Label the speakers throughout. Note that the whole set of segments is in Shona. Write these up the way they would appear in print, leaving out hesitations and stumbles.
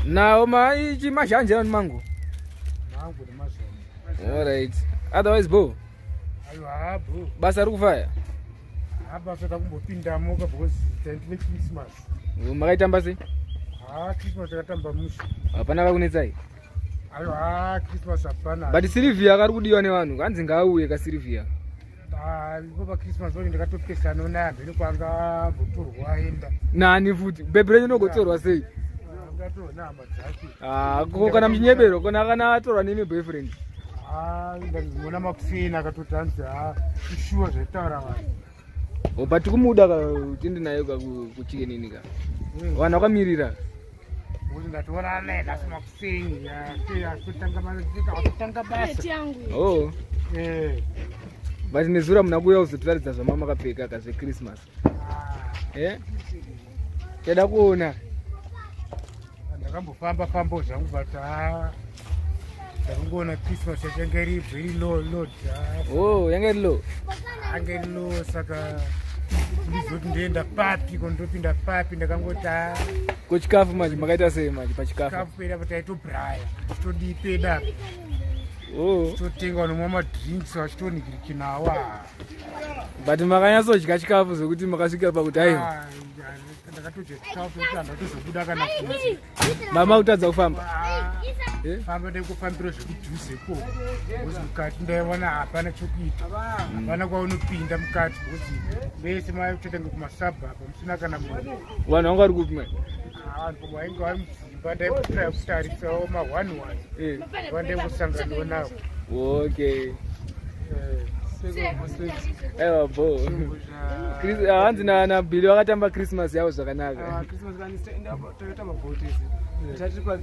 Speaker 1: Nawo maichi mazhanje ani mango.
Speaker 2: Mango nemazhanje.
Speaker 1: Alright. Otherwise bo.
Speaker 2: Aiwa bo.
Speaker 1: Basa riri kufaya.
Speaker 2: Ha basa takumbopindamo ka because taitine Christmas.
Speaker 1: Makaitamba sei?
Speaker 2: Ha Christmas takatamba mushe.
Speaker 1: Hapana vakunetsai.
Speaker 2: Aiwa Christmas hapana.
Speaker 1: But Sylvia kari kudiwa nevanhu kanzi ngaauye ka Sylvia.
Speaker 2: Ipo paChristmas pacho ndakatopesana naye hamheno kwanga ambotorwa aenda.
Speaker 1: Nani futi? Bhebhi renyu rinogotorwa sei?
Speaker 2: Angatorwa nehama dzake.
Speaker 1: Ah, ko kana muchinyebero kana atorwa nemi boyfriend.
Speaker 2: Ah, ndazviona makuseni akatoti hanzi ha ishuwa zvaitaura vanhu.
Speaker 1: Oh, but kumuda ka tiende naye ka kuchikenini ka. Vanhu vakamirira.
Speaker 2: Kuti ndatoona naye nhasi makuseni akutanga basa.
Speaker 1: Oh.
Speaker 2: Eh.
Speaker 1: But nezuro muna kuuya kuzotiratidza zvamama makapfeka ka zveChristmas. Eh? Teda kuona.
Speaker 2: Ndakambofamba fambo zvangu but ha ndakangoona Christmas yacho yanga iri very low load.
Speaker 1: Oh, yanga iri low.
Speaker 2: Yanga iri low saka ndizoti ndoenda papi ko ndopinda papi ndakangoti ha.
Speaker 1: Ko chikafu manje makaita sei manje pachikafu?
Speaker 2: Chikafu peda taitobraya todii peda.
Speaker 1: Oh.
Speaker 2: Totenga vanomwa madrinks vachitonhikirikinawa.
Speaker 1: But makanyatsodya chikafu zvekuti makasvika pakuti aiwa.
Speaker 2: Ndakatodya chikafu kuti handatozobuda kana kunze.
Speaker 1: Mama kutadza kufamba.
Speaker 2: Famba ndekufambira zvekudhuze ko. Because mukati ndaiona hapana chokuita. Hapana kwaunopinda mukati because vese maitotenga kumasabha apa musina kana munhu.
Speaker 1: Vanhu vanga vari kupi mai?
Speaker 2: Vanhu vainge vari mudzimba ndaikutraya kutarisawo ma1 1 vandaingosanganawo navo.
Speaker 1: Okay. Aiwa bo. Hanzi na Billy vakatamba Christmas yavo zvakanaka.
Speaker 3: Christmas kani Toyota mabhotisi. Tati pa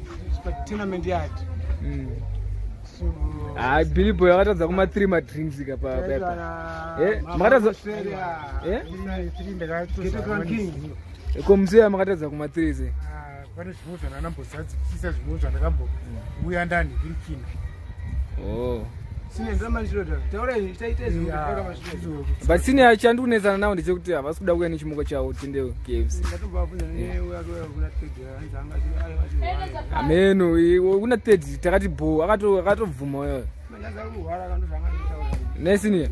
Speaker 3: tournament yard.
Speaker 1: Ah, Billy boy akatadza kuma 3 madrinks ka pa pa. Eh, makatadza Eh? Ko museya makatadza kuma 3 se.
Speaker 2: Pane zvimwe zvandakambozadzikisa zvimwe zvandakambouya ndanhikirikina.
Speaker 1: Oh. But senior chandikunetsana nawo ndechekuti havasi kuda kuuya nechimoko chavo tiende KFC. Ameno kuna third takati bo akatobvuma uyo. Ne senior.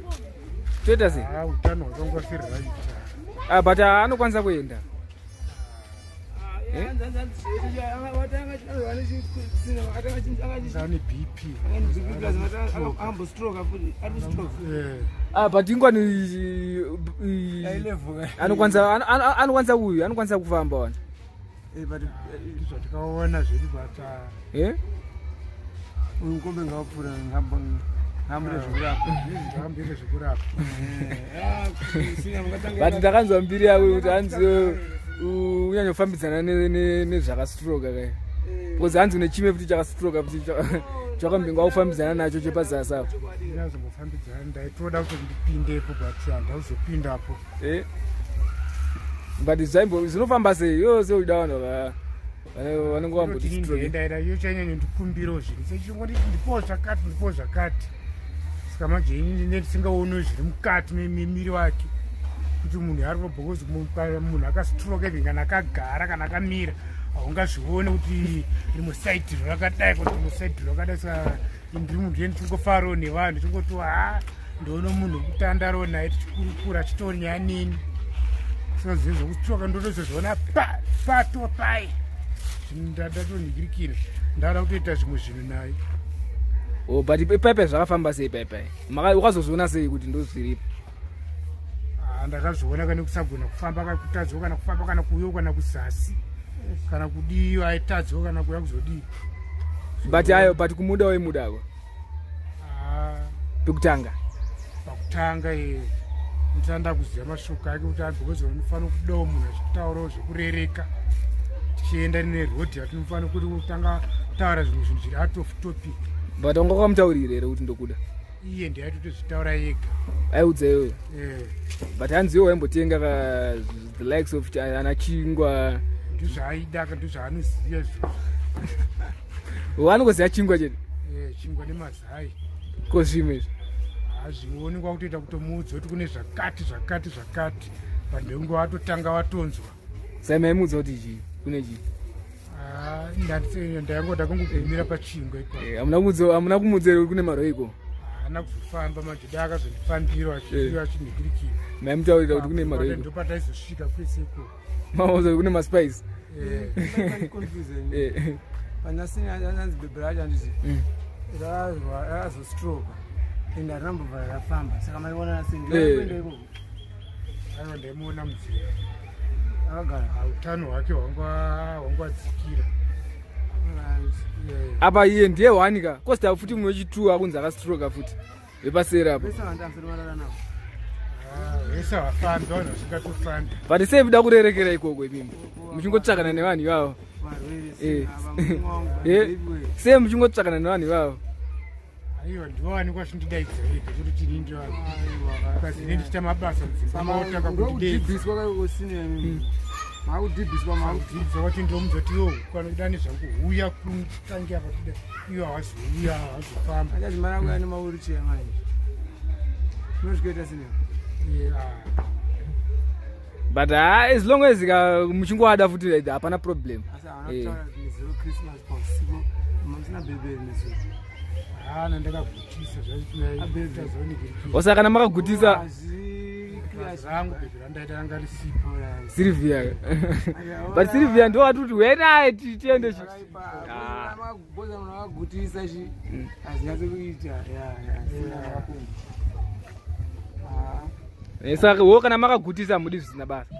Speaker 1: Toita sei?
Speaker 2: Ah, utano hwakanga usiri right.
Speaker 1: Ah, but anokwanisa kuenda.
Speaker 2: Ane BP.
Speaker 1: Ah, but ingwani anokwanisa anokwanisa uyu anokwanisa kufamba wani.
Speaker 3: But
Speaker 2: zvatikaona zvedu but
Speaker 1: eh?
Speaker 3: Uyu mukombe ngawapfuura ngambure zvekurapa.
Speaker 2: Ngambure zvekurapa.
Speaker 1: But ndakanzwa mbiri yako kuti hanzi unyanyofambidzana nezvakastroka kai. Because hanzi une chimwe futi chakastroka futi chakambinga wakufambidzana nacho chepazasi apo.
Speaker 2: Ndinazombofambidzana ndaitoda kuti ndipindepo but handauzopindapo.
Speaker 1: Eh? But zvinofamba sei iwewe seuda vanhu vanenge vamboti stroke.
Speaker 2: Ndaida iyo chanyanya ndikumbirawo zvinhu sechingoti ndipowo zvakati ndipowo zvakati. Saka manje ini ndisingaoni zviri mukati memiri wake. Kuti munhu ari because munhu akastroke even kana akagara kana akamira haungazvioni kuti rimwe saidhi rakadai kuti rimwe saidhi rakadai. Saka ndiri munhu ndiye ndichingofarawo nevanhu ndichingoti ha ndoona munhu wekutandarawo naye tichikurukura achitori nyaya neni. Saka zvinhu zvekustroka ndotozozviona pato pai ndatonhikirikira ndada kutoita zvimwe zvinhu naye.
Speaker 1: Oh, but paipai zvakafamba sei paipai? Ukazozviona sei kuti ndozviripo?
Speaker 2: Ndakazviona kana kusagona kufamba kakutadzawo kana kufamba kana kuuya kana kuzasi kana kudii aitadzawo kana kuuya kuzodii.
Speaker 1: But ayo but kumuda waimudako pekutanga
Speaker 2: pakutanga ndisanda kuziva mashoko ake kuti because unofanira kudawo munhu achitaurawo zvekurereka tichienda nerodhi yatinofanira kuti kutanga kutaura zvimwe zvinhu zviri out of topic.
Speaker 1: But wanga wakamutaurira here kuti ndokuda?
Speaker 2: Iye ndiye aitotozvitaura yega.
Speaker 1: Aiudza iyoyo. But hanzi iwe waimbotenga the likes of ana chingwa.
Speaker 2: Ndozvaaida ndozvaanoziva izvozvo.
Speaker 1: Vanongoziva chingwa chete?
Speaker 2: Chingwa nemazai.
Speaker 1: Ko zvimwe izvi?
Speaker 2: Zvimwe kutoita kutomuudza kuti kune zvakati zvakati zvakati. Vanhu venguva vatotanga vatonzwa.
Speaker 1: Sai maimuudza kuti chii? Kune chii?
Speaker 2: Ndayango ndakangogumira pachingwa ipapo.
Speaker 1: Hamuna kumuudza here kune marwei
Speaker 2: Haana kuzofamba manje, dai akazondifambira achiiwa achinhikirikira.
Speaker 1: Maimutaurira kuti kune marwei?
Speaker 2: Ndopataizosvika kwese ikoko.
Speaker 1: Mauza kuti kune maspice.
Speaker 3: Confusion. Panasina anzi bhebhi racho handiti rakazostroka ende harinambobva rafamba, saka maiona
Speaker 1: Eh.
Speaker 3: ikoko?
Speaker 2: Aiwa, ndaimuona munzira.
Speaker 3: Akagara.
Speaker 2: Utano hwake hwanga hwangwadzikira.
Speaker 1: Apa iye ndiye one ka costa futi mumwe wechi2 akunzi akastroka futi vepaseri apa.
Speaker 3: Vese vanhu amusati marara navo.
Speaker 2: Vese havafambi, vanhu vasingatofambi.
Speaker 1: But sei muda kurerekera ikoko imimi muchingotsvakana nevanhu ivavo?
Speaker 3: Varwere. Ava
Speaker 1: Eh. Sei muchingotsvakana nevanhu ivavo?
Speaker 2: Aiwa, ndiwawanikwa chindidaidza ega kuti chini ndiwazi ini ndichiita mabasa mudzimba, maotanga kundidaidza.
Speaker 3: Ndokudhibhiswa kaikosine, makudhibhiswa.
Speaker 2: Makudzidza wacho ndomuzoti yo kanoda nezvangu, huya kutange apa kuda iyo, hawazouya, hawazofamba.
Speaker 3: Achazimara kuya nemauricheya manje, unosvikoita sine.
Speaker 1: But ha, as long as ka muchingoada futi like, hapana problem.
Speaker 3: Asi havana kutaura kuti nezuro Christmas pausiku musina bhebheri nezuro?
Speaker 2: Hana, ndakagutisa. Zvaitazoonekeri.
Speaker 1: Osaka kana makagutisa.
Speaker 2: Rangu bhebhi randaita ranga risipo.
Speaker 1: Silvia, but Silvia ndo wati kuti wenaye tiende Ah.
Speaker 3: Magoza munhu akagutisa chi hazinyatsi kuita.
Speaker 1: Saka wo kana makagutisa hamudi zvisina basa.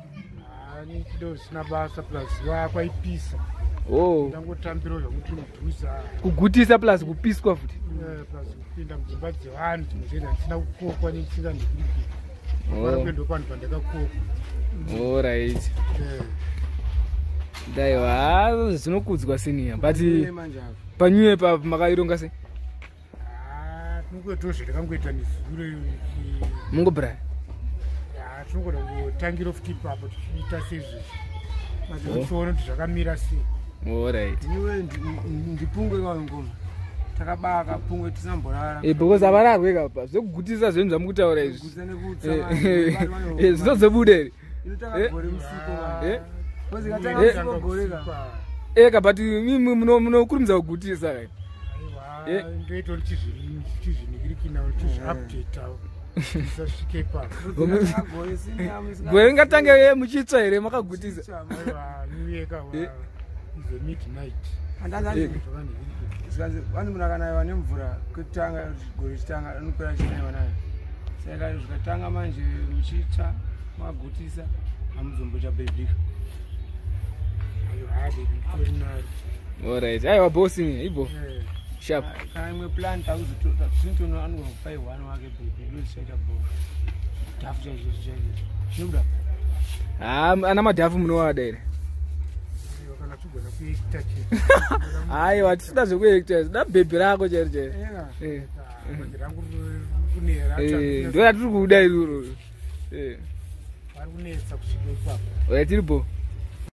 Speaker 2: Nichido zvisina basa, plus kwaipisa.
Speaker 1: Oh.
Speaker 2: Ndangotambirawo zvakuti mudhuza.
Speaker 1: Kugutisa plus kupiswa futi.
Speaker 2: Plus kupinda mudzimba dzevanhu dzimwe zvedu handisina kukokwa nechisinganhikirikiri.
Speaker 1: Oh.
Speaker 2: Kuenda panhu pandakakokwa.
Speaker 1: Alright, daiwa zvinokudzwa senior, but panyuye pa makaironga sei?
Speaker 2: Tinongoitawo zvatakangoita nezuro.
Speaker 1: Mungobra.
Speaker 2: Tinogona kungotangira futi ipapo tichiita seizvizvi.
Speaker 1: Oh.
Speaker 2: Tichiona kuti zvakamira sei.
Speaker 1: Alright.
Speaker 3: Niwe ndipungwe kayo ngoma, takabaka pungwe tisamborara.
Speaker 1: Because havararwe kapa zvekugutisa zvinhu zvamukutaura izvi.
Speaker 3: Kugutisa nekutsa.
Speaker 1: Zvinozobuda here?
Speaker 3: Inotanga gore musiko. Ikatanga musiko gore ka.
Speaker 1: Eka, but imimi munokurumidza kugutisa ka.
Speaker 2: Ndoita ndichizvinikirikina, ndichizviupdatawo, tisasvike ipapo.
Speaker 3: Gore sina.
Speaker 1: Gore ringatange muchitsva here makagutisa?
Speaker 2: Aiwa, neweka ize midnight.
Speaker 3: Zvikanzi vanhu munhu akanaiwa nemvura kwekutanga, gore richitanga, anopera achinaiwa nayo. Saka zvikatanga manje muchitsva makagutisa, hamuzombocha-bhebhika.
Speaker 2: Aiwa, bhebhi nditori naro.
Speaker 1: Alright, aiwa bosi, ibo sharp.
Speaker 3: Kana imwe plan takuzotono anogona kupai one wake bhebhi lozvichaita bo dhafu chaizvo chaizvo zvinobuda.
Speaker 1: Ha, ana madhafu munowada here?
Speaker 2: Aiwa, kana tugona kuita chete.
Speaker 1: Aiwa, tisida zvekuekta, da bhebhi rako chairo chairo.
Speaker 3: Ega.
Speaker 2: Bhebhi rangu kunera.
Speaker 1: Ndo ratiri kuda iruro.
Speaker 2: Vari kunetsa kusvika ipapo.
Speaker 1: Oya, tiripo.